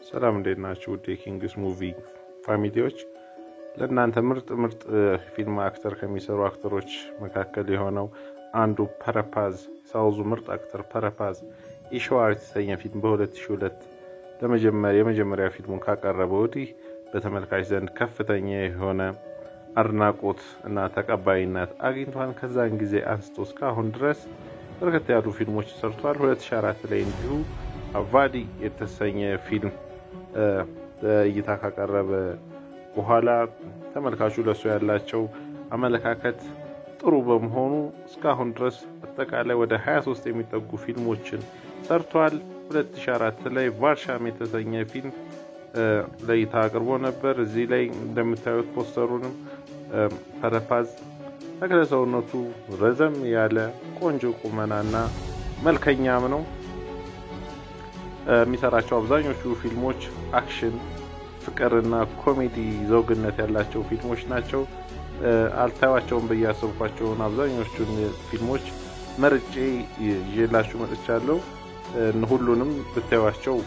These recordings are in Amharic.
ሰላም፣ እንዴት ናችሁ? ውድ የ Kings Movie family ዎች፣ ለእናንተ ምርጥ ምርጥ ፊልም actor ከሚሰሩ actor ኦች መካከል የሆነው አንዱ ፐረፓዝ፣ ሳውዙ ምርጥ actor ፐረፓዝ ኢሸዋር የተሰኘ ፊልም በ2002 የመጀመሪያ ፊልሙን ካቀረበ ወዲህ በተመልካች ዘንድ ከፍተኛ የሆነ አድናቆት እና ተቀባይነት አግኝቷል። ከዛን ጊዜ አንስቶ እስካሁን ድረስ በርከት ያሉ ፊልሞች ሰርቷል። 2004 ላይ እንዲሁ አቫዲ የተሰኘ ፊልም ለእይታ ካቀረበ በኋላ ተመልካቹ ለሱ ያላቸው አመለካከት ጥሩ በመሆኑ እስካሁን ድረስ አጠቃላይ ወደ 23 የሚጠጉ ፊልሞችን ሰርቷል። 2004 ላይ ቫርሻም የተሰኘ ፊልም ለእይታ አቅርቦ ነበር። እዚህ ላይ እንደምታዩት ፖስተሩንም ፐረፓዝ ተክለ ሰውነቱ ረዘም ያለ፣ ቆንጆ ቁመናና መልከኛም ነው። የሚሰራቸው አብዛኞቹ ፊልሞች action፣ ፍቅርና ኮሜዲ ዘውግነት ያላቸው ፊልሞች ናቸው። አልታዩቸውም ብዬ ያሰብኳቸውን አብዛኞቹን ፊልሞች መርጬ ይዤላችሁ መጥቻለሁ። ሁሉንም ብታዩቸው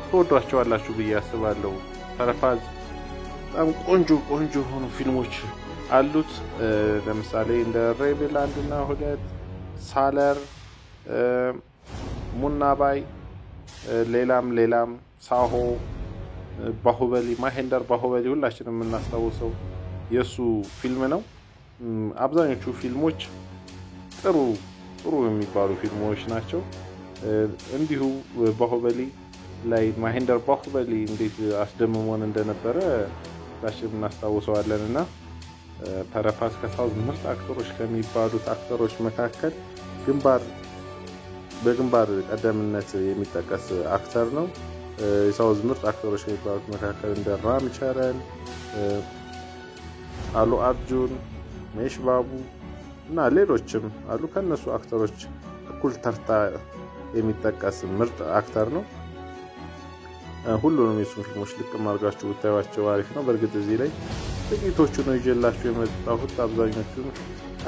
ትወዷቸዋላችሁ ብዬ አስባለሁ። ፐረፓዝ በጣም ቆንጆ ቆንጆ የሆኑ ፊልሞች አሉት። ለምሳሌ እንደ Rebel 1ና 2፣ ሳለር፣ ሙናባይ፣ ሌላም ሌላም፣ ሳሆ፣ ባሁበሊ፣ ማሄንደር ባሁበሊ ሁላችንም የምናስታውሰው የእሱ ፊልም ነው። አብዛኞቹ ፊልሞች ጥሩ ጥሩ የሚባሉ ፊልሞች ናቸው። እንዲሁ ባሁበሊ ላይ ማሄንደር ባሁበሊ እንዴት አስደምሞን እንደነበረ ሁላችንም እናስታውሰዋለን። እና ፐረፓዝ ከ South ምርጥ actor ኦች ከሚባሉት actor ኦች መካከል ግንባር በግንባር ቀደምነት የሚጠቀስ actor ነው። የ South ምርጥ actor ኦች ከሚባሉት መካከል እንደ ራም ቸረን፣ አሉ አርጁን፣ ማሄሽ ባቡ እና ሌሎችም አሉ። ከእነሱ actor ኦች እኩል ተርታ የሚጠቀስ ምርጥ actor ነው። ሁሉንም የሱን ፊልሞች ልቅም አድርጋችሁ ብታዩቸው አሪፍ ነው። በእርግጥ እዚህ ላይ ጥቂቶቹ ነው ይዤላችሁ የመጣሁት። አብዛኞቹን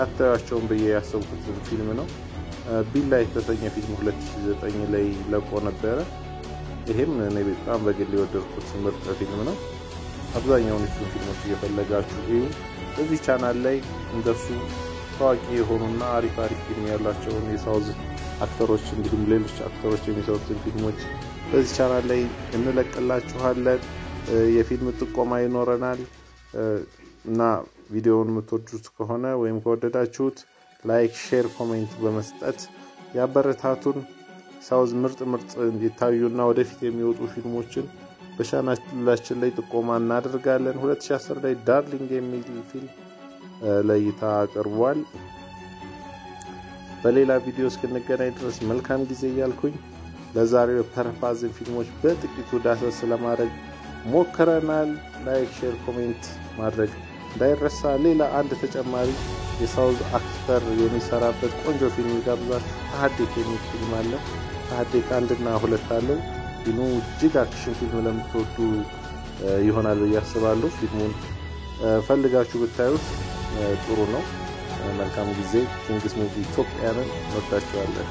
አታዩቸውም ብዬ ያሰብኩት ፊልም ነው። ቢላ የተሰኘ ፊልም 2009 ላይ ለቆ ነበረ። ይሄም እኔ በጣም በግል የወደድኩት ምርጥ ፊልም ነው። አብዛኛውን የሱን ፊልሞች እየፈለጋችሁ እዩ። በዚህ ቻናል ላይ እንደሱ ታዋቂ የሆኑና አሪፍ አሪፍ ፊልም ያላቸውን የ South actor ኦች እንዲሁም ሌሎች actor ኦች የሚሰሩትን ፊልሞች በዚህ ቻናል ላይ እንለቅላችኋለን። የፊልም ጥቆማ ይኖረናል እና ቪዲዮውን የምትወዱት ከሆነ ወይም ከወደዳችሁት like፣ share፣ comment በመስጠት ያበረታቱን። South ምርጥ ምርጥ የታዩና ወደፊት የሚወጡ ፊልሞችን በቻናላችን ላይ ጥቆማ እናደርጋለን። 2010 ላይ Darling የሚል ፊልም ለእይታ አቅርቧል። በሌላ ቪዲዮ እስክንገናኝ ድረስ መልካም ጊዜ እያልኩኝ ለዛሬው የፐረፓዝን ፊልሞች በጥቂቱ ዳሰስ ለማድረግ ሞክረናል። Like፣ share፣ comment ማድረግ እንዳይረሳ። ሌላ አንድ ተጨማሪ የ South actor የሚሰራበት ቆንጆ ፊልም ይጋብዛችሁ። ታሀዴክ የሚል ፊልም አለ። ታሀዴክ 1ና 2 አለው። ፊልሙ እጅግ action ፊልም ለምትወዱ ይሆናል ብዬ አስባለሁ። ፊልሙን ፈልጋችሁ ብታዩት ጥሩ ነው። መልካም ጊዜ። Kings Movie ኢትዮጵያንን እንወዳችኋለን።